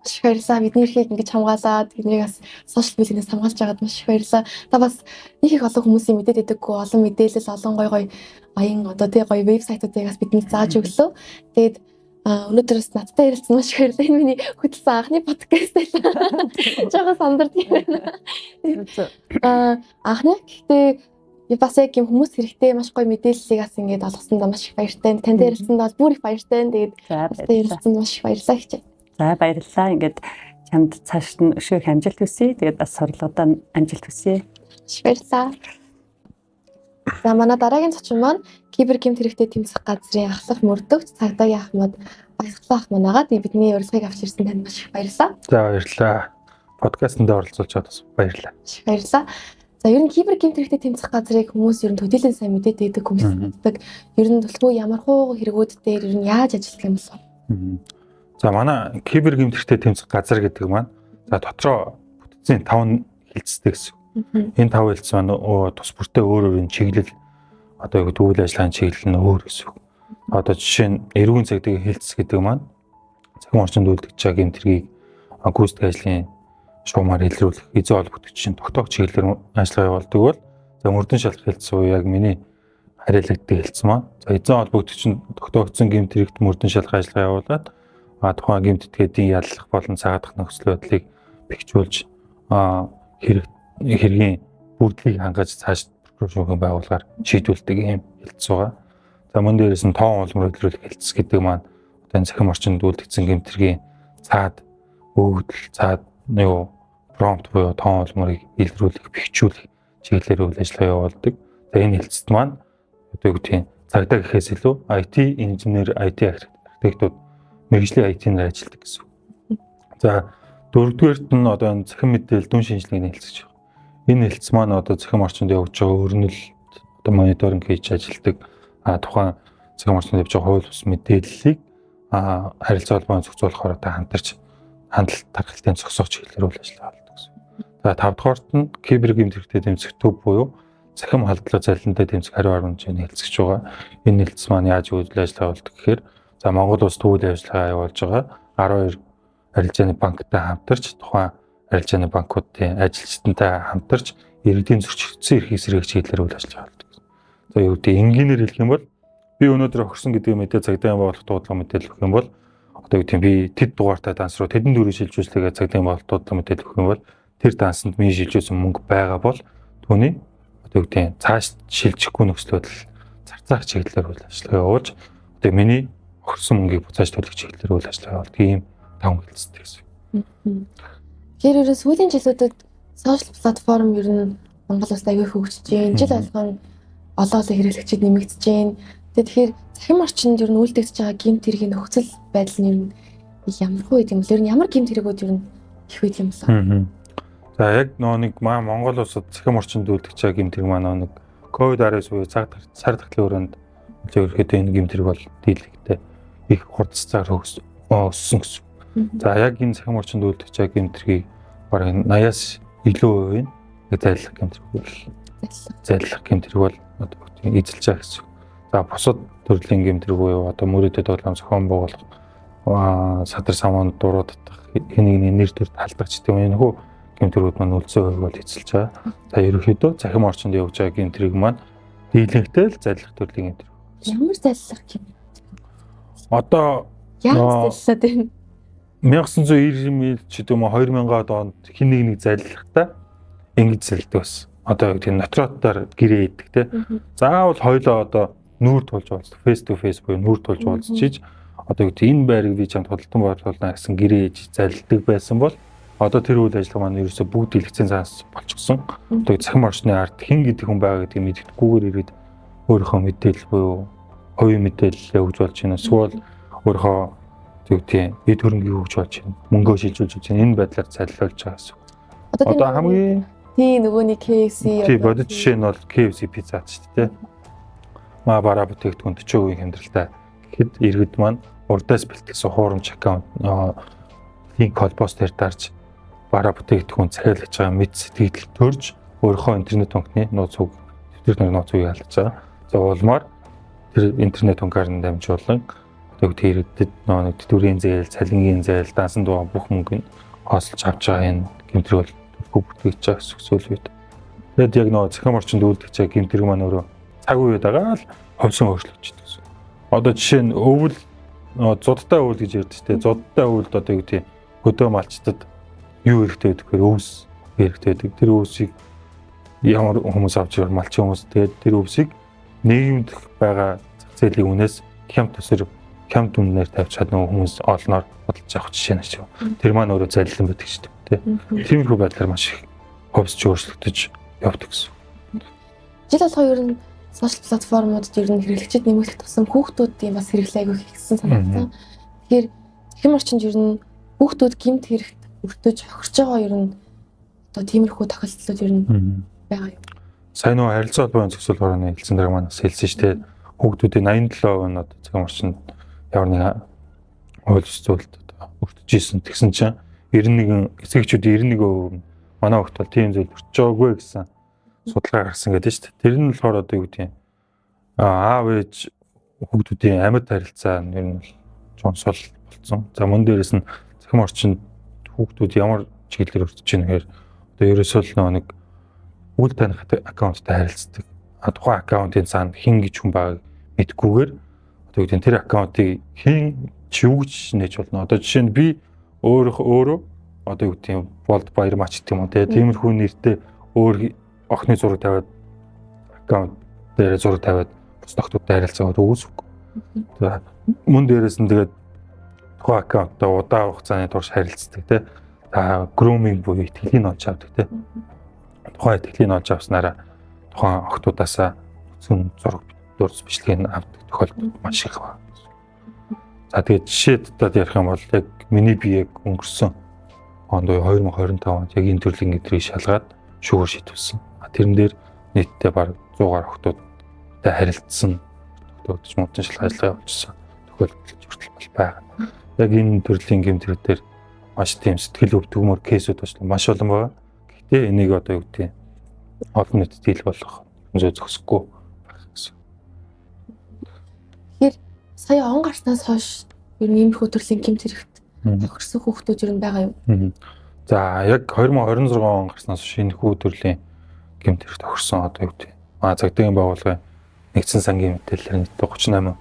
Маш их баярлалаа. Бидний эрхийг ингэж хамгаалаад, биднийг бас social media-наас хамгаалж байгаад маш их баярлалаа. Та бас нэг их олон хүмүүсийн мэдээд байдаггүй олон мэдээлэл, олон гоё гоё аян одоо тий гоё вебсайтуудыг бас бидэнд зааж өглөө. Тэгээд өнөөдөр бас надтай ярилцсан маш их баярлалаа. Энэ миний хөтлсөн анхны подкаст байлаа. Жаахан сандардаг юм байна. Анхны гэхдээ бас яг юм хүмүүс хэрэгтэй маш гоё мэдээллийг бас ингэж олгосондоо маш их баяртай. Танд ярилцсандаа бол бүр их баяртай. Тэгээд ярилцсанд маш их баярлалаа гэж. За, баярлалаа. Ингээд чамд цааш нь өшөөх амжилт хүсье. Тэгээд бас сурлагадаа амжилт хүсье. Маш баярлалаа. За, манай дараагийн зочин маань кибер гэмт хэрэгтэй тэмцэх газрын ахлах мөрдөгч цагдаагийн ахмад Баясгалан ах манайгаа. Тэгээд бидний урилгыг авч ирсэн танд маш их баярлалаа. За, баярлалаа. Подкастэнд оролцуулж байгаад бас баярлалаа. Маш их баярлалаа. За, ер нь кибер гэмт хэрэгтэй тэмцэх газрыг хүмүүс ер нь төдийлөн сайн мэдээд байдаг, хүмүүс мэддэг. Ер нь түлхүү ямар хуу хэрэгүүд дээр ер нь яаж ажиллах юм болов? За, манай кибер гэмт хэрэгтэй тэмцэх газар гэдэг маань за дотроо бүтцийн 5 хэлцтэй гэсэн. Энэ 5 хэлц маань тус бүртээ өөр өөрийн чиглэл, одоо юу гэдэг, үйл ажиллагааны чиглэл нь өөр гэсэн үг. Одоо жишээ нь эрүүн цагдаагийн хэлц гэдэг маань цахим орчинд үйлдэж байгаа гэмт хэргийг гүйцэтгэх ажлын шугамаар илрүүлэх, эзэн холбогдогч чинь тогтоох чиглэлээр ажиллагаа явуулдаг бол за мөрдөн шалах хэлц буюу яг миний харьяалагддаг хэлцэн маань. За эзэн холбогдогч нь тогтоогдсон гэмт хэрэгт мөрдөн шалгах ажиллагаа явуулаад тухайн гэмт этгээдийн яллах болон цаадах нөхцөл байдлыг бэхжүүлж хэргийн бүрдлийг хангаж цааш прокурор шүүхийн байгууллагаар шийдвүлдэг ийм хэлц байгаа. За мөн дээрээс нь тоон улмаар илрүүлэх хэлц гэдэг маань одоо энэ цахим орчинд үлдэгдсэн гэмт хэргийн цаад өгөгдөл, цаад юу промпт буюу тоон улмарыг илрүүлэх, бэхжүүлэх чиглэлээр үйл ажиллагаа явуулдаг. За энэ хэлцэд маань одоо юу гэдгийг цагдаа гэхээс илүү IT инженер, IT архитектууд мэргэжлийн IT-нэр ажилладаг гэсэн үг. За дөрөвдүгээрт нь одоо энэ цахим мэдээлэл дүн шинжилгээний хэлц гэж байна. Энэ хэлц маань одоо цахим орчинд явагдаж байгаа өрнөл одоо мониторинг хийж ажилладаг. Тухайн цахим орчинд явж байгаа хууль бус мэдээллийг харилцаа холбооны зохицуулахаар одоо хамтарч хандлт тархалтын зогсоох чиглэлээр үйл ажиллагаа явуулдаг гэсэн. За тавдугаарт нь кибер гэмт хэрэгтэй тэмцэх төв буюу цахим халдлага залилантай тэмцэх хариу арга хэмжээний хэлцэж байгаа. Энэ хэлц маань яаж үйл ажиллагаа явуулдаг гэхээр за Монгол улс төв үйл ажиллагаа явуулж байгаа 12 арилжааны банктай хамтарч тухайн арилжааны банкуудын ажилчдтай хамтарч иргэдийн зөрчигдсөн эрхийг сэргээх чиглэлээр үйл ажиллагаа явуулдаг. За юу гэдэг энгийнээр хэлэх юм бол би өнөөдөр охирсон гэдэг мэдээ цагдаагийн байгууллагт дуудлага мэдээлэл өгөх юм бол одоо юу гэдэг би тэд дугаартай данс руу тэдэн дөрөв шилжүүлсэгээ цагдаагийн байгууллагт дуудлага мэдээлэл өгөх юм бол тэр дансанд миний шилжүүлсэн мөнгө байгаа бол түүний одоо юу гэдэг цааш шилжихгүй нөхцөл байдал зарцаах чиглэлээр үйл ажиллагаа явуулж одоо миний охирсон мөнгийг буцааж төлөх чиглэлээр үйл ажиллагаа явуулдаг ийм таван хэлцтэй гэсэн. Тэгэхээр ерөн сүүлийн жилүүдэд сошиал платформ ер нь Монгол улсад аягүй хөгжиж байна. Жил болгон олон олон хэрэглэгчид нэмэгдэж байна. Тэгэхээр цахим орчинд ер нь үйлдэгдэж байгаа гэмт хэргийн нөхцөл байдал нь ер нь ямар хөө юм бэл? Ер нь ямар гэмт хэрэгүүд ер нь их байд юм бэлээ? За яг нөө нэг Монгол улсад цахим орчинд үйлдэгдэж байгаа гэмт хэрэг маань нэг COVID-19 буюу цаг сар тахлын өрөөнд ерөөхдөө энэ гэмт хэрэг бол дийлэгтэй их хурдцаар өссөн гэсэн. За яг энэ цахим орчинд үйлдэгдэж байгаа гэмт хэргийг бараг 80-аас илүү хувийн зайллах гэмт хэрэг бол зайллах гэмт хэрэг бол одоо эзэлж байгаа гэсэн. За бусад төрлийн гэмт хэрэг буюу одоо мөрөөдөд тоглоом зохион байгуулах, садар саманд дуруудах, хэн нэгний нэр төр талдах ч гэдэг юм энэ хүү гэмт хэргүүд маань үлдсэн хувийг бол эзэлж байгаа. За ерөнхийдөө цахим орчинд явж байгаа гэмт хэрэг маань дийлэнхтэй л зайллах төрлийн гэмт хэрэг. Ямар зайллах гэмт? Одоо яаж зайллаад байна? 1990 ч гэдэг юм уу 2000-аад онд хэн нэг нэг зайллахдаа ингэж зайлдаг байсан. Одоо яг тийм нотротоор гэрээ идэг те. Заавал хоёлоо одоо нүүр тулж уулзах, face to face буюу нүүр тулж уулзч иж одоо гэдэг энэ байрыг би чамд худалдан борлуулна гэсэн гэрээ иж залилдаг байсан бол одоо тэр үйл ажиллагаа маань ерөөсө бүгд дэлгэцэн цаас болчихсон. Одоо цахим орчны ард хэн гэдэг хүн байгаа гэдгийг мэддэггүйгээр ирээд өөрийнхөө мэдээлэл буюу хувийн мэдээлэл өгж болж байна. Эсвэл өөрийнхөө зүгтээ эд хөрөнгийг өгж болж байна. Мөнгөө шилжүүлж болж байна. Энэ байдлаар цалилуулж байгаа гэсэн. Одоо хамгийн тий нөгөөний KFC тий бодит жишээ нь бол KFC пицца ч шүү дээ. Маа бараа бүтээгдэхүүн 40% хямдралтай гэхэд иргэд маань урдаас бэлтгэсэн хуурамч аккаунт линк холбоос дээр дарж бараа бүтээгдэхүүн захиалж байгаа мэд сэтгэл төрж өөрийнхөө интернет банкны нууц үг тэвтэр нууц үгийг алдаж байгаа. За улмаар тэр интернет банкар нь дамжуулан одоо иргэдэд нэг тэтгэврийн зээл, цалингийн зээл, дансан дуу бүх мөнгөний хоослж авч байгаа энэ гэмтрэг бол төрхөө бүртгэж байгаа гэсэн сүүл үед. Тэгэд яг нөгөө цахим орчинд үлдэж байгаа гэмтрэг маань өөрөө цаг үе байгаа л ховсон өөрчлөгдөж гэсэн. Одоо жишээ нь өвөл зудтай өвөл гэж ярьдаг шүү дээ. Зудтай өвөлд одоо юу гэдэг хөдөө малчтад юу хэрэгтэй байдаг гэхээр өвс хэрэгтэй байдаг. Тэр өвсийг ямар хүмүүс авч ирэх малчин хүмүүс тэгээд тэр өвсийг нийгэмд байгаа зах зээлийн үнээс хямд төсөр хямд үнээр тавьчихад нөгөө хүмүүс олноор худалдаж авах жишээ нь шүү. Тэр маань өөрөө залилан байдаг шүү дээ. Тиймэрхүү байдлаар маш их ховсч өөрчлөгдөж явдаг гэсэн. Жил болгоо ер нь сошиал платформудад ер нь хэрэглэгчид нэмэгдэх тусам хүүхдүүдийн бас хэрэглээ айгүй ихсэн санагдсан. Тэгэхээр цахим орчинд ер нь хүүхдүүд гэмт хэрэгт өртөж хохирч байгаа ер нь одоо тиймэрхүү тохиолдлууд ер нь байгаа юм. Сайн нөгөө харилцаа холбооны зохицол хорооны хэлсэн дээр маань бас хэлсэн шүү дээ. Хүүхдүүдийн 87% нь одоо цахим орчинд ямар нэгэн хууль ёс зүйлд одоо өртөж исэн. Тэгсэн чинь 91 эцэгчүүдийн 91% нь манай хүүхд бол тийм зүйл өртөж байгаагүй гэсэн судалгаа гаргасан гэдэг шүү дээ. Тэр нь болохоор одоо юу гэдэг юм аав ээж хүүхдүүдийн амьд харилцаа нь ер нь жоон сул болцсон. За мөн дээрэс нь цахим орчинд хүүхдүүд ямар чиглэлээр өртөж байна гэхээр одоо ерөөсөө л нэг үл таних аккаунттай харилцдаг. Тухайн аккаунтын цаана хэн гэж хүн байгааг мэдгүйгээр одоо юу гэдэг тэр аккаунтыг хэн ч юу гэж нээж болно. Одоо жишээ нь би өөрөө одоо юу гэдэг болд баяр мач гэх юм уу тиймэрхүү нэртэй өөр охины зураг тавиад аккаунт дээр зураг тавиад бус охтуудтай харилцаа үүсэхгүй. За мөн дээрээс нь тэгээд тухайн аккаунттай удаан хугацааны турш харилцдаг тий. За груминг буюу итгэлийг олж авдаг тий. Тухайн итгэлийг олж авснараа тухайн охтуудаасаа үцэн зураг дурс бичлэгийг авдаг тохиолдол маш их байна. За тэгээд жишээ татаад ярих юм бол яг миний би яг өнгөрсөн онд 2025 онд яг энэ төрлийн гэдрийг шалгаад шүүгээр шийдвэрлсэн. Тэрэн дээр нийтдээ бараг 100 гаруй охтуудтай харилцсан тогтож модон шалгаа ажиллагаа явуулсан тохиолдол хүртэл бол байгаа. Яг энэ төрлийн гэмт хэрэг дээр маш тийм сэтгэл өвдөгмөр кейсүүд бас маш олон байгаа. Гэхдээ энийг одоо юу гэдэг олон нийтэд хэл болох зүй зохисгүй байх гэсэн. Тэгэхээр сая он гарснаас хойш ер нь иймэрхүү төрлийн гэмт хэрэгт тохирсон хүүхдүүд ер нь байгаа юу? За яг 2026 он гарснаас хойш энэхүү төрлийн гэмт хэрэг тохирсон одоо юу гэдэг цагдаагийн байгууллагын нэгдсэн сангийн мэдээлэлээр нийтдээ 38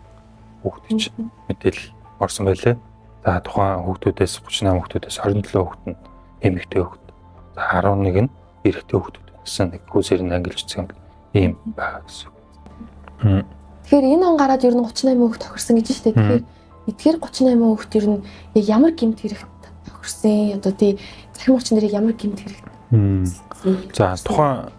хүүхд гэж мэдээлэл орсон байлээ. За тухайн хүүхдүүдээс 38 хүүхдүүдээс 27 хүүхд нь эмэгтэй хүүхд. За 11 нь эрэгтэй хүүхдүүд гэсэн нэг хүүсээр нь ангилж үзсэн юм байгаа гэсэн. Тэгэхээр энэ он гараад ер нь 38 хүүхд тохирсон гэж шүү дээ. Тэгэхээр эдгээр 38 хүүхд ер нь яг ямар гэмт хэрэгт тохирсон? Одоо тий цахим орчин дээр ямар гэмт хэрэгт? За тухайн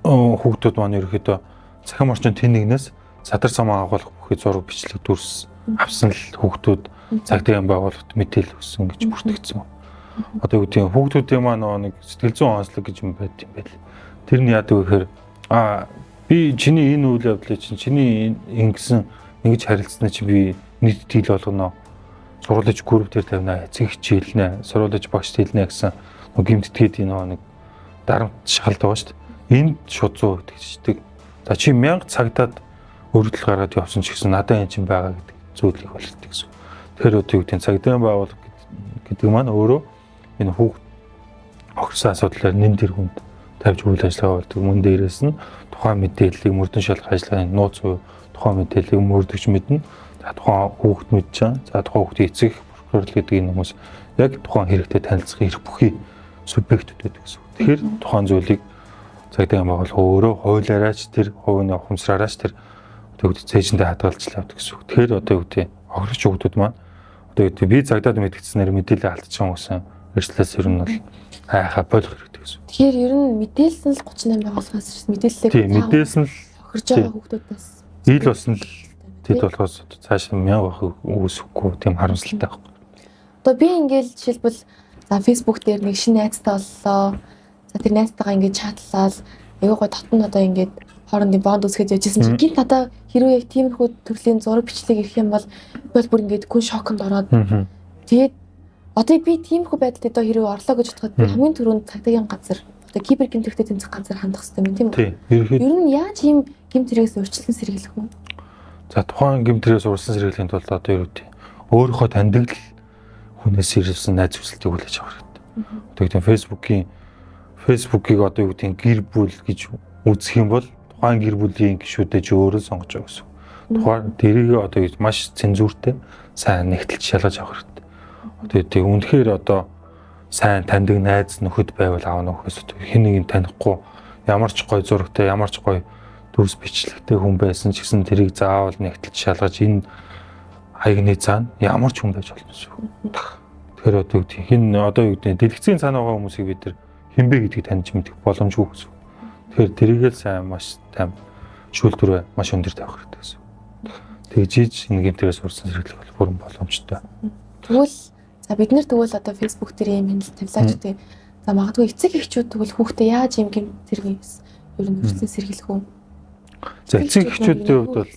хүүхдүүд маань ерөөхдөө цахим орчин тэнэгнээс садар самаа агуулах бүхий зураг бичлэг дүрс авсан л хүүхдүүд цагдаагийн байгууллагт мэдээлэл өгсөн гэж бүртгэгдсэн. Одоо юу гэдэг хүүхдүүдийн маань нэг сэтгэл зүйн онцлог гэж юм байд юм байл. Тэр нь яадаг вэ гэхээр би чиний энэ үйл явдлыг чинь чиний ингэсэн ингэж харилцсанаа чи би нийт тэл болгоно. Сургуулич групп дээр тавина, эцэг хичээлнэ, сургуулич багш хэлнэ гэсэн нэг гэмтгээд энэ нэг дарамт шахалт байгаа шүү дээ. Энд шууд 100% итгэждэг. За чи 1000 цагдаад өргөдөл гаргаад явсан ч гэсэн надад энэ чинь байгаа гэдэг зүйлийг болдог гэсэн. Тэгэхээр одоо юу гэдэг цагдаагийн байгууллага гэдэг маань өөрөө энэ хүүхд огцсон асуудлаар нэн тэр хүнд тавьж үйл ажиллагаа болдог. Мөн дээрээс нь тухайн мэдээллийг мөрдөн шалгах ажиллагааны нууц буюу тухайн мэдээллийг мөрдөгч мэднэ. За тухайн хүүхд мэдж байгаа. За тухайн хүүхдийн эцэг прокурор гэдэг энэ хүмүүс яг тухайн хэрэгтэй танилцах эрх бүхий субъектүүд байдаг гэсэн. Тэгэхээр тухайн зүйлийг цагдаагийн байгууллага өөрөө хуулиараа ч тэр хувийн ухамсараараа ч тэр одоо юу гэдэг цээжиндээ хадгалж явдаг гэсэн үг. Тэгэхээр одоо юу гэдэг охирч хүүхдүүд маань одоо юу гэдэг би цагдаад мэдгэцснээр мэдээлэл алдчих юм гэсэн эрсдлээс ер нь бол хайхаа болох хэрэгтэй гэсэн. Тэгэхээр ер нь мэдээлсэн л 38 байгууллагаас мэдээллийг тийм мэдээлсэн л охирж байгаа хүүхдүүд бас ил болсон л тэд болохоос цааш нь мянга үүсэхгүй тийм харамсалтай байхгүй. Одоо би ингээл жишээлбэл за Facebook дээр нэг шинэ найзтай боллоо. За тэр найзтайгаа ингээд чатлал аюу гой дотн одоо ингээд хоорондын бонд үүсгэж яжсэн чинь гинт одоо хэрвээ яг тиймэрхүү төрлийн зураг бичлэг ирэх юм бол би бол бүр ингээд гүн шоконд ороод тэгээд одоо би тиймэрхүү байдалд одоо хэрвээ орлоо гэж бодоход би хамгийн түрүүнд цагдаагийн газар одоо кибер гэмт хэрэгтэй тэмцэх газар хандах хэрэгтэй юм тийм үү? Ер нь яаж ийм гэмт хэрэгээс урьдчилан сэргийлэх вэ? За тухайн гэмт хэрэгээс урьдчилан сэргийлэхийн тулд одоо юу гэдэг өөрийнхөө таньдаг л хүнээс ирсэн найз хүсэлтийг хүлээж авах хэрэгтэй. Одоо гэдэг Facebook-ийг одоо юу гэдэг гэр бүл гэж үзэх юм бол тухайн гэр бүлийн гишүүдээ чи өөрөө сонгож байгаа гэсэн. Тухайн тэрийг одоо маш цензуртэй сайн нэгтэлж шалгаж авах хэрэгтэй. Одоо гэдэг үнэхээр одоо сайн таньдаг найз нөхөд байвал аав нөхөөс хэн нэг нь танихгүй ямар ч гой зурагтай ямар ч гой дүрс бичлэгтэй хүн байсан ч гэсэн тэрийг заавал нэгтэлж шалгаж энэ хаягны цаана ямар ч хүн байж болно шүү. Тэгэхээр одоо юу гэдэг хэн одоо юу гэдэг дэлгэцийн цаана байгаа хүмүүсийг бид тэр хэн бэ гэдгийг таньж мэдэх боломжгүй гэсэн. Тэгэхээр тэрийг л сайн маш тайм шүүлтүрээ маш өндөр тавих хэрэгтэй гэсэн. Тэгж ийж энэ гэмтэрээс урьдчилан сэргийлэх бол бүрэн боломжтой. Тэгвэл за бид нэр тэгвэл одоо Facebook дээр ийм хяналт тавилаа ч гэдэг. За магадгүй эцэг эхчүүд тэгвэл хүүхдээ яаж ийм гэмт тэргээс ер нь урьдчилан сэргийлэх үү? За эцэг эхчүүдийн хувьд бол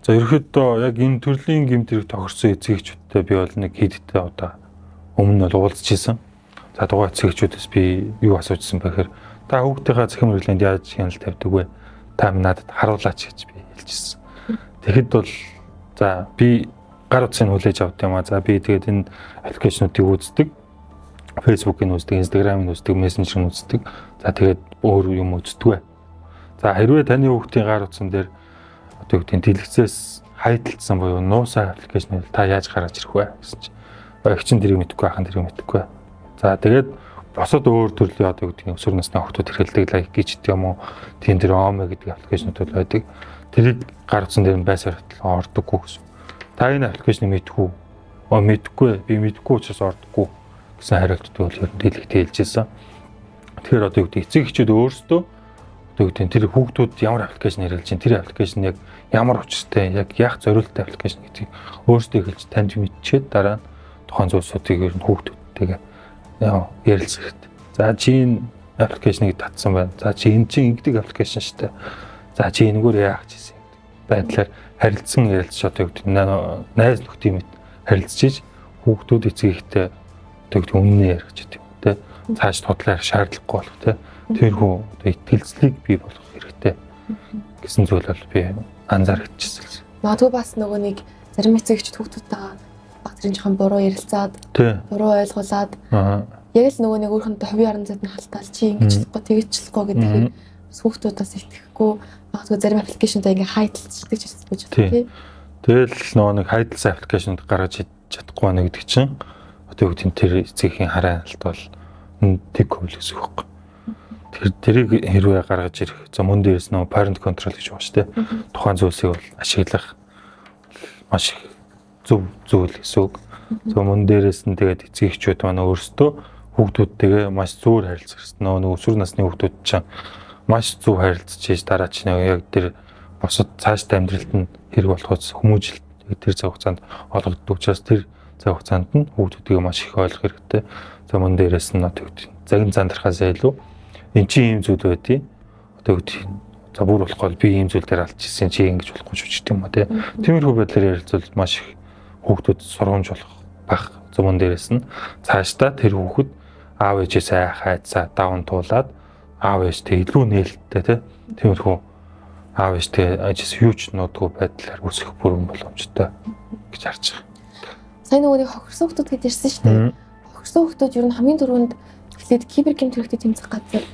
за ерөөхдөө яг энэ төрлийн гэмт хэрэг тохирсон эцэг эхчүүдтэй би бол нэг хэдтэй удаа өмнө нь бол уулзч исэн. За тухайн эцэг эхчүүдээс би юу асуужсэн бэ гэхээр та хүүхдийнхаа цахим хэрэглээнд яаж хяналт тавьдаг вэ? Та надад харуулаач гэж би хэлжсэн. Тэгэхэд бол за би гар утсыг хүлээж авд юм а. За би тэгээд энэ аппликейшнуудыг үздэг. Facebook-ийг үздэг, Instagram-ыг үздэг, Messenger-ыг үздэг. За тэгээд өөр юм үздэггүй. За хэрвээ таны хүүхдийн гар утсан дээр одоо юу гэдгийг дэлгэцээс хайдалдсан буюу нуусан аппликейшн та яаж гаргаж ирэх вэ гэсэн чинь эгч чинь тэрийг мэдэхгүй, ахын тэрийг мэдэхгүй. За тэгээд босод өөр төрлийн одоо юу гэдгийг өсвөр насны охтууд хэрэглэдэг лайк гэж гэдэг юм уу, тийм тэр Ome гэдэг аппликейшнууд бол байдаг. Тэрийг гар утсан дээр нь байсаар ордоггүй гэсэн. Та энэ аппликейшнийг мэдэх үү? Мэдэхгүй, би мэдэхгүй учраас ордоггүй гэсэн хариултыг бол ер нь дийлэгтэй хэлж ирсэн. Тэгэхээр одоо юу гэдэг эцэг эхчүүд өөрсдөө одоо юу гэдэг тэр хүүхдүүд ямар аппликейшн хэрэглэж чинь, тэр аппликейшн яг ямар учиртай, яг яах зориулттай аппликейшн гэдгийг өөрсдөө хэлж таньж мэдчихэд дараа нь тухайн зүйлсүүдийг ер нь хүүхдүүдтэйгээ ярилцах хэрэгтэй. За чи энэ аппликейшнийг татсан байна. За чи энэ чинь ингэдэг аппликейшн шүү дээ. За чи энэгээр яах гэсэн гэдэг байдлаар харилцан ярилцж одоо юу гэдэг найз нөхдийн мэт харилцаж хүүхдүүд эцэг эхтэй одоо гэдэг үнэнээ ярих ч гэдэг юм те. Цааш судлах шаардлагагүй болох те. Тэрхүү одоо итгэлцлийг бий болгох хэрэгтэй гэсэн зүйл бол би анзаарчихсан. Магадгүй бас нөгөө нэг зарим эцэг эхчүүд хүүхдүүдтэйгээ баг зэрэг жоохон буруу ярилцаад, буруу ойлгуулад яг л нөгөө нэг өөрхөндөө хувийн орон зайд нь халтаал чи ингэж болохгүй, тэгэж болохгүй гэдгийг бас хүүхдүүд бас итгэхгүй, магадгүй зарим аппликейшнтэй ингээ хайдалцдаг ч гэсэн байж байна тий. Тэгэл нөгөө нэг хайдалсан аппликейшнд гаргаж чадахгүй байна гэдэг чинь одоо юу гэдэг тэр эцэгхийн хараа хяналт бол тэг хөл гэсэн үг байхгүй. Тэр тэрийг хэрвээ гаргаж ирэх. За мөн дээрээс нөгөө parent control гэж байна шүү дээ. Тухайн зүйлсийг бол ашиглах маш их зөв зүйл гэсэн үг. За мөн дээрээс нь тэгээд эцэг эхчүүд маань өөрсдөө хүүхдүүдтэйгээ маш зүгээр харилцах хэрэгтэй. Нөгөө өсвөр насны хүүхдүүд чинь маш зөв харилцаж хийж дараа чинь яг тэр босод цаашдаа амьдралд нь хэрэг болохоос хүмүүжил тэр цаг хугацаанд олгогддог учраас тэр цаг хугацаанд нь хүүхдүүдийг маш их ойлгох хэрэгтэй. За мөн дээрээс нь одоо загин зандрахаас илүү эн чинь ийм зүйл байдیں۔ Одоо гэдэг за бүр болохгүй би ийм зүйл дээр алдчихсан чи ингэж болохгүй ч гэдэг юм ба тий. Тиймэрхүү байдлаар ярилцвал маш их хүүхдүүд сургамж болох байх. За мөн дээрээс нь цаашдаа тэр хүүхэд аав ээжээсээ хайцаа даван туулаад аав ээжтэй илүү нээлттэй тий. Тиймэрхүү аав ээжтэй ажис юу ч нуудгүй байдлаар өсөх бүрэн боломжтой гэж харж байгаа. Сайн нөгөө нэг хохирсон хүүхдүүд гэж ярьсан шүү дээ. Хохирсон хүүхдүүд ер нь хамгийн түрүүнд эхлээд кибер гэмт хэрэгтэй тэмцэх газар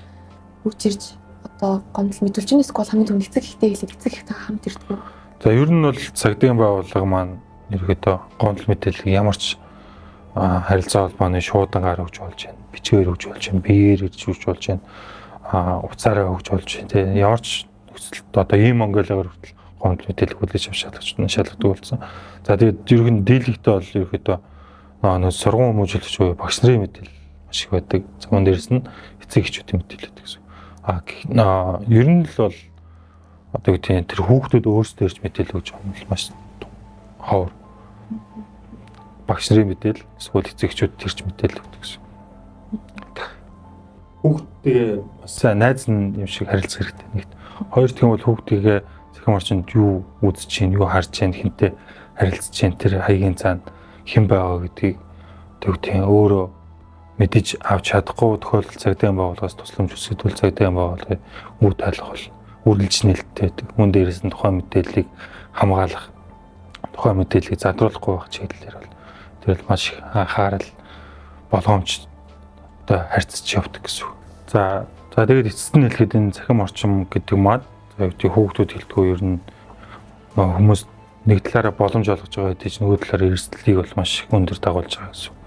үчирж одоо гомдол мэдүүлж байна. Эсвэл хамгийн түрүүнд эцэг эхтэй хэлээд эцэг эхтэйгээ хамт ирдэг. За ер нь бол цагдаагийн байгууллага маань ерөөдөө гомдол мэдээллийг ямар ч харилцаа холбооны шуудангаар өгч болж байна. Бичгээр өгч болж байна. Биеэр ирж өгч болж байна. Утсаараа өгч болж байна. Тэ ямар ч нөхцөлд одоо ийм Монголигаар хүртэл гомдол мэдээлэл хүлээж авч шалгадаг болсон. За тэгээд ерөнхийдөө дийлэгтэй бол ерөнхийдөө нөө сургууль хүмүүжүүлэгч буюу багш нарын мэдээлэл маш их байдаг. За мөн дээрээс нь эцэг эхчүүдийн мэдээлэл байдаг гэсэн. Ер нь л бол одоо гэдэг тэр хүүхдүүд өөрсдөө ирж мэдээлэл өгч байгаа нь маш ховор. Багш нарын мэдээлэл эсвэл эцэг эхчүүд тэрч мэдээлэл өгдөг гэсэн. Хүүхдтэйгээ бас сайн найз нь юм шиг харилцах хэрэгтэй нэгт. Хоёр дахь юм бол хүүхдтэйгээ цахим орчинд юу үзэж чинь, юу харж чинь, хинтээ харилцаж чинь, тэр хаягийн цаана хэн байгаа гэдгийг төгтийн өөрөө мэдэж авч чадахгүй тохиолдолд цагдаагийн байгууллагаас тусламж хүсэх цагдаагийн байгууллагын үр тайлах бол үргэлж нээлттэй байдаг. Мөн дээрээс нь тухайн мэдээллийг хамгаалах, тухайн мэдээллийг задруулахгүй байх чиглэлээр бол тэр маш их анхаарал боломжтой харьцаж явдаг гэсэн үг. За тэгээд эцэст нь хэлэхэд энэ цахим орчин гэдэг маань хүүхдүүд хэлдэггүй ер нь хүмүүс нэг талаараа боломж олгож байгаа хэдий ч нөгөө талаараа эрсдлийг бол маш их өндөр дагуулж байгаа гэсэн.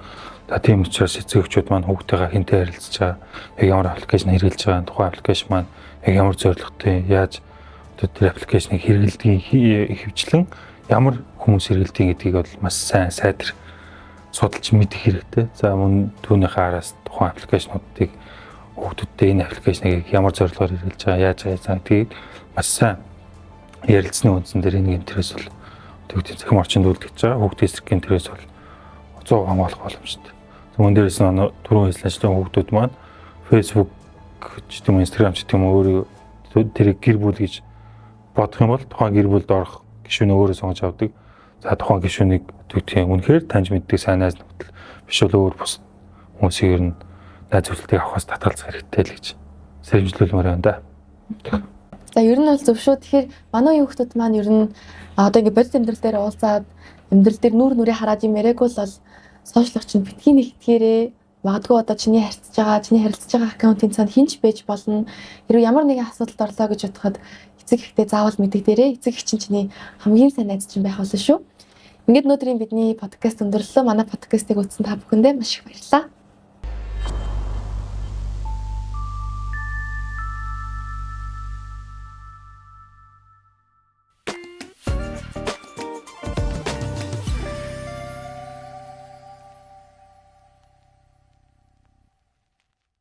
За тийм учраас эцэг эхчүүд маань хүүхдтэйгээ хэнтэй харилцаж байгаа, яг ямар аппликейшн хэрэглэж байгаа, тухайн аппликейшн маань яг ямар зорилготой, яаж тэр аппликейшнийг хэрэглэдгийг ихэвчлэн ямар хүмүүс хэрэглэдгийг гэдгийг бол маш сайн сайтар судалж мэдэх хэрэгтэй. За мөн түүнийхээ араас тухайн аппликейшнуудыг хүүхдүүдтэй энэ аппликейшнийг ямар зорилгоор хэрэглэж байгаа, яаж байгаа гэдгийг маш сайн ярилцсны үндсэн дээр энэ гэмтрээс бол төгтийн цахим орчинд үлдэж байгаа хүүхдийн эсрэг гэмтрээс бол 100% хамгаалах боломжтой. Мөн дээрээс нь түрүүн хэлсэн ажлын хүүхдүүд маань Facebook ч гэдэм Instagram ч гэдэм өөрөө тэрийг гэр бүл гэж бодох юм бол тухайн гэр бүлд орох гишүүнээ өөрөө сонгож авдаг. За тухайн гишүүнийг төгтгийн үнэхээр таньж мэддэг сайн найз нөхдөд биш бол өөр бус хүмүүсийг ер нь найз зөвлөлтийг авахаас татгалзах хэрэгтэй л гэж сэрэмжлүүлмээр байна да. За ер нь бол зөв шүү. Тэгэхээр манай хүүхдүүд маань ер нь одоо ингэ бодит амьдрал дээр уулзаад амьдрал дээр нүүр нүрээ хараад юм яриаггүй л бол сошиал орчинд битгий нэгтгээрээ. Магадгүй одоо чиний харьцаж байгаа, чиний харилцаж байгаа аккаунтын цаана хэн ч байж болно. Хэрвээ ямар нэгэн асуудалд орлоо гэж бодоход эцэг эхтэй заавал мэдэгдээрэй. Эцэг эх чинь чиний хамгийн сайн найз чинь байх болно шүү. Ингээд өнөөдрийн бидний подкаст өндөрлөө. Манай подкастыг үзсэн та бүхэндээ маш их баярлалаа.